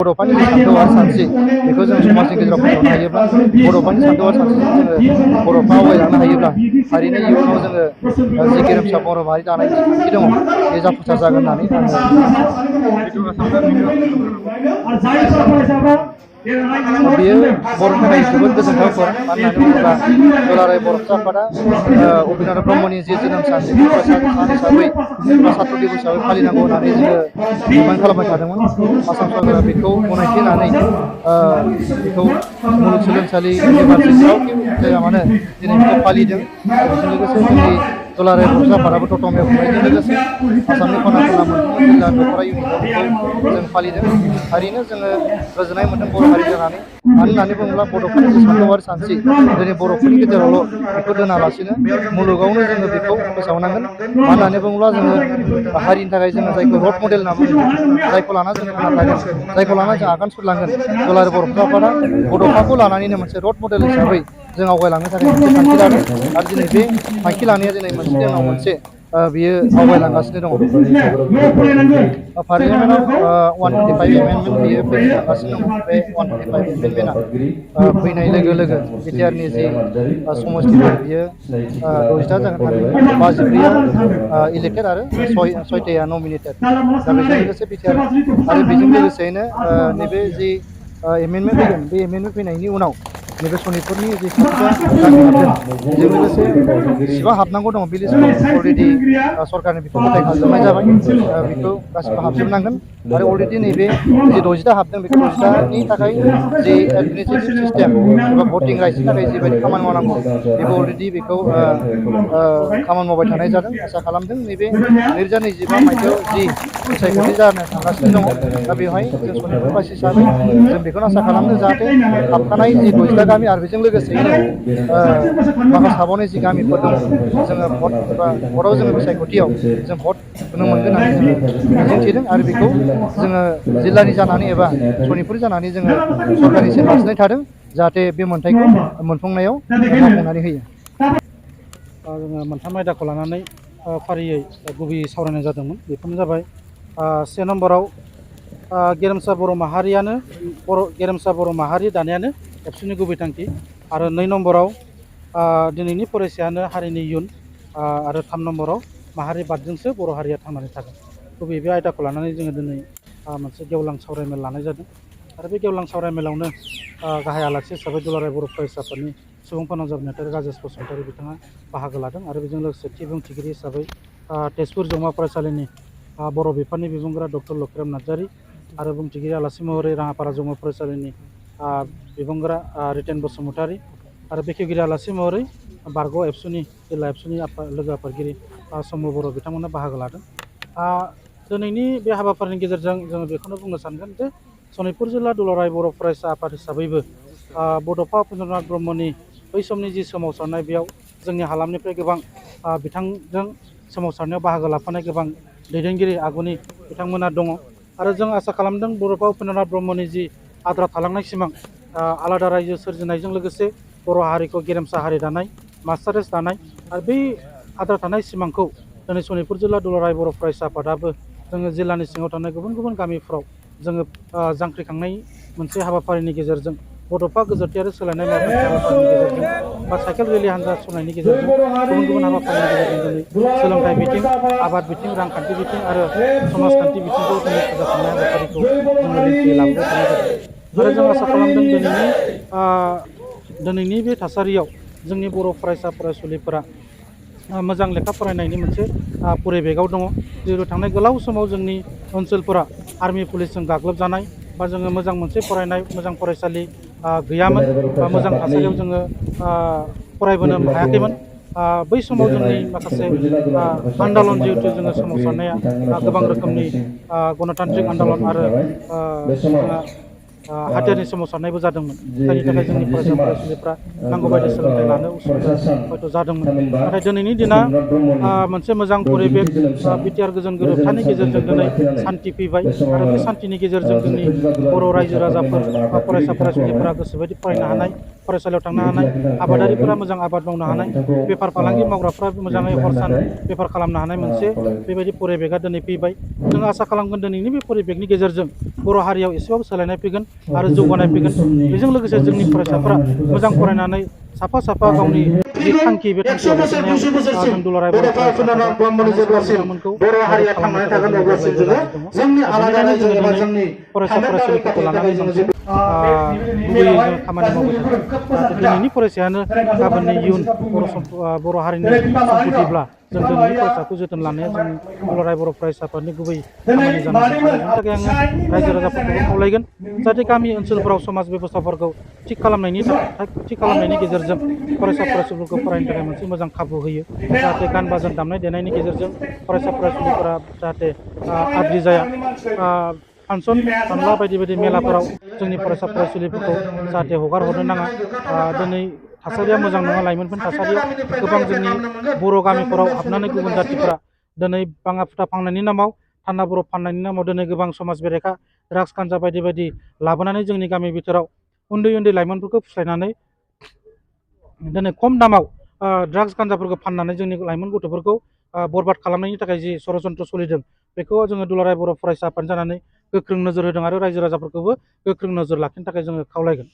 बड'फानि सानथौ आरो सानस्रि बेखौ जों समाजनि गेजेराव फोसावनो हायोब्ला बड'फानि सानथौ आरो सानस्रिजों जोङो बर'फ्रा आवगायलांनो हायोब्ला थारैनो इयुनाव जोङो जि गेरेमसा बर' माहारि दानायनि थांखि दङ बे जाफुंसार जागोन होननानै आङो बेयो बर'नि थाखाय जोबोद गोजोनथाव खौरां मानो होननानै बुङोब्ला दुलाराय बर' फिसा आफादा उपेन्द्रनाथ ब्रह्मनि जि जोनोम सान बेखौ सान हिसाबै एबा सात्र दिबस हिसाबै फालिनांगौ होननानै जोङो डिमान्ड खालामबाय थादोंमोन। आसाम सरकारा बेखौ गनायथि होनानै बेखौ मुलुगसोलोंसालि इउनिभारसिटि जेरावखि जाया मानो दिनै बेखौ फालिदों आरो बेजों लोगोसे जोंनि दुलाराय बर' फिसा आफादाबो दतमायाव खुंनायजों लोगोसे आसामनि खना खनला मोनफ्रोमबो जिल्ला दख'रा इउनिटआव बेखौ जों फालिदों। थारैनो जोङो गोजोननाय मोन्दों बर' हारि जानानै मानो होननानै बुङोब्ला बड'फोरनि जि सानथौ आरो सानस्रि दिनै बर'फोरनि गेजेरावल' बेखौ दोनालासिनो मुलुगावनो जोङो बेखौ फोसावनांगोन। मानो होननानै बुङोब्ला जोङो हारिनि थाखाय जोङो जायखौ रड मडेल होनना बुङो जायखौ लाना जों थांना थागोन जायखौ लाना जों आगान सुरलांगोन दुलाराय बर' फिसा आफादा बड'फाखौ लानानैनो मोनसे रड मडेल हिसाबै जों आवगायलांनो थाखाय मोनसे थांखि लादों आरो दिनै बे थांखि लानाया दिनै मोनसेनि उनाव मोनसे बियो आवगायलांगासिनो दङ। पार्लियामेन्टआव 125 एमेन्डमेन्ट बियो फैनो थांगासिनो दङ। बे 125 एमेन्डमेन्टआ फैनाय लोगो लोगो बिटिआरनि जि समस्टिफोर बियो 60टा जागोन थारैनो 54आव इलेक्टेड आरो सयथाया नमिनेटेड। दा बेजों लोगोसे बिटिआर आरो बेजों लोगोसेयैनो नैबे जि एमेन्डमेन्ट फैगोन बे एमेन्डमेन्ट फैनायनि उनाव नैबे सनितपुरनि जि 60टा गामि हाबगोन बेजों लोगोसे जेसेबां हाबनांगौ दङ बे लिस्टखौ अलरेडि सरकारनि बिखौ गथायखाजोबनाय जाबाय। बेखौ गासिबो हाबजोबनांगोन आरो अलरेडि नैबे जि 60टा हाबदों बेखौ 60टानि थाखाय जि एडमिनिस्ट्रेटिभ सिस्टेम एबा भटिं राइट्सनि थाखाय जिबायदि खामानि मावनांगौ बेखौ अलरेडि बेखौ खामानि मावबाय थानाय जादों। आसा खालामदों नैबे 2025 मायथाइयाव जि बिसायख'थि जानो थांगासिनो दङ दा बेवहाय जों सनितपुरबासि हिसाबै जों बेखौनो आसा खालामदों जाहाथे हाबखानाय जि 60टा गामि आरो बेजों लोगोसेयैनो माखासे हाबावनाय जि गामिफोर दङ जोङो भट एबा भटआव जोङो बिसायख'थियाव जों भट होनो मोनगोन होननानै जोङो मिजिंथिदों आरो बेखौ जोङो जिल्लानि जानानै एबा सनितपुर जानानै जोङो सरकारनिसिम नारसिननाय थादों जाहाथे बे मोनथायखौ मोनफुंनायाव मावफुंनानै होयो। जोङो मोनथाम आयदाखौ लानानै फारियै गुबैयै सावरायनाय जादोंमोन। बेफोरनो जाबाय से नम्बराव गेरेमसा बर' माहारि दानायानो एबसुनि गुबै थांखि आरो 2 नम्बराव दिनैनि फरायसायानो हारिनि इयुन आरो 3 नम्बराव माहारि बादजोंसो बर' हारिया थांनानै थागोन। गुबैयै बे आयदाखौ लानानै जोङो दिनै मोनसे गेवलां सावरायमेल लानाय जादों आरो बे गेवलां सावरायमेलावनो गाहाय आलासि हिसाबै दुलाराय बर' फरायसा आफादनि सुबुं फोनांजाब नेहाथारि राजेश बसुमतारी बिथाङा बाहागो लादों आरो बेजों लोगोसे थि बुंथिगिरि हिसाबै तेजपुर जौमा फरायसालिनि बर' बिफाननि बिबुंगोरा डक्टर लक्षिराम नार्जारी आरो बुंथिगिरि आलासि महरै राङापारा जौमा फरायसालिनि बिबुंगोरा रितेन बसुमतारी आरो बेखेवगिरि आलासि महरै बारग' एबसुनि जिल्ला एबसुनि लोगो आफादगिरि समु बर' बिथांमोना बाहागो लादों। दिनैनि बे हाबाफारिनि गेजेरजों जोङो बेखौनो बुंनो सानगोन जे सनितपुर जिल्ला दुलाराय बर' फरायसा आफाद हिसाबैबो बड'फा उपेन्द्रनाथ ब्रह्मनि बै समनि जि सोमावसारनाय बेयाव जोंनि हालामनिफ्राय गोबां बिथांजों सोमावसारनायाव बाहागो लाफानाय गोबां दैदेनगिरि आगुनि बिथांमोना दङ आरो जों आसा खालामदों बड'फा उपेन्द्रनाथ ब्रह्मनि जि आद्रा थालांनाय सिमां आलादा रायजो सोरजिनायजों लोगोसे बर' हारिखौ गेरेमसा हारि दानाय मास्टारेस दानाय आरो बै आद्रा थानाय सिमांखौ दिनै सनितपुर जिल्ला दुलाराय बर' फरायसा आफादाबो जोङो जिल्लानि सिङाव थानाय गुबुन गुबुन गामिफ्राव जोङो जांख्रिखांनाय मोनसे हाबाफारिनि गेजेरजों बड'फा गोजोरथियारि सोलायनाय मावथांखि हाबाफारिनि गेजेरजों बा साइकेल रेलि हान्जा सुरनायनि गेजेरजों गुबुन गुबुन हाबाफारिनि गेजेरजों दिनै सोलोंथाइ बिथिं आबाद बिथिं रांखान्थि बिथिं आरो समाजखान्थि बिथिंखौ दिनै फोजाखांनाय हाबाफारिखौ जोङो लिन्थ्रियै लाबोबाय थानाय जादों आरो जों आसा खालामदों दिनैनि बे थासारियाव जोंनि बर' फरायसा फरायसुलिफोरा मोजां लेखा फरायनायनि मोनसे परिबेगाव दङ। जिहेतु थांनाय गोलाव समाव जोंनि ओनसोलफोरा आर्मि पुलिसजों गाग्लोबजानाय बा जोङो मोजां मोनसे फरायनाय मोजां फरायसालि गैयामोन बा मोजां थासारियाव जोङो फरायबोनो हायाखैमोन। बै समाव जोंनि माखासे आन्दालन जिहेतु जोङो सोमावसारनाया गोबां रोखोमनि गणतान्त्रिक आन्दालन आरो जोंहा हाथियारनि सोमावसारनायबो जादोंमोन जायनि थाखाय जोंनि फरायसा फरायसुलिफ्रा नांगौ बायदि सोलोंथाइ लानो उसुबिदा हयथ' जादोंमोन। नाथाय दिनैनि दिना मोनसे मोजां परिबेक बिटिआर गोजोन गोरोबथानि गेजेरजों दिनै सान्थि फैबाय आरो बे सान्थिनि गेजेरजों जोंनि बर' रायजो राजाफोर बा फरायसा फरायसुलिफोरा गोसोबायदि फरायनो हानाय फरायसालियाव थांनो हानाय आबादारिफोरा मोजां आबाद मावनो हानाय बेफार फालांगि मावग्राफ्रा मोजाङै हर सान बेफार खालामनो हानाय मोनसे बेबायदि परिबेगा दिनै फैबाय जों आसा खालामगोन दिनैनि बे परिबेगनि गेजेरजों बर' हारियाव एसेबाबो सोलायनाय फैगोन आरो जौगानाय फैगोन बेजों लोगोसे जोंनि फरायसाफोरा मोजां फरायनानै साफा साफा गावनि जि थांखि बे थांखियाव होसोनायाव जों दुलाराय बर' फरायसाफोरा बिथांमोनखौ मदद खालामनो थाखाय जोङो जेब्लायबो राजि दङ बेनिखायनो जोङो दिनै फरायसा फरायसुलिफोरखौ लानानै मोनसे गुबैयै जोङो खामानि मावबाय थादों जाहाथे दिनैनि फरायसायानो गाबोननि इयुन बर' हारिनि सम्पतिब्ला जों दिनैनि फरायसाखौ जोथोन लानाया जोंनि दुलाराय बर' फरायसाफोरनि गुबै खामानि जानानै दं आरो बेनि थाखाय आङो रायजो राजाफोरखौबो खावलायगोन जाहाथे गामि ओनसोलफोराव समाज बेब'स्थाफोरखौ थिग खालामनायनि गेजेरजों फरायसा फरायसुलिफोरखौ फरायनो थाखाय मोनसे मोजां खाबु होयो जाहाथे गान बाजोन दामनाय देनायनि गेजेरजों फरायसा फरायसुलिफोरा जाहाथे आद्रि जाया फांसन फानला बायदि बायदि मेलाफोराव जोंनि फरायसा फरायसुलिफोरखौ जाहाथे हगार हरनो नाङा दिनै थासारिया मोजां नङा लाइमोनफोरनि थासारियाव गोबां जोंनि बर' गामिफोराव हाबनानै गुबुन जाथिफोरा दिनै बाङा फुथा फाननायनि नामाव थान्दा बरफ फाननायनि नामाव दिनै गोबां समाज बेरेखा ड्राग्स गान्जा बायदि बायदि लाबोनानै जोंनि गामि बिथोराव उन्दै उन्दै लाइमोनफोरखौ फुस्लायनानै दिनै खम दामाव ड्राग्स गान्जाफोरखौ फाननानै जोंनि लाइमोन गथ'फोरखौ बरबाद खालामनायनि थाखाय जि षड़यन्त्र सोलिदों बेखौ जोङो दुलाराय बर' फरायसा आफाद जानानै गोख्रों नोजोर होदों आरो रायजो राजाफोरखौबो गोख्रों नोजोर लाखिनो थाखाय जोङो खावलायगोन।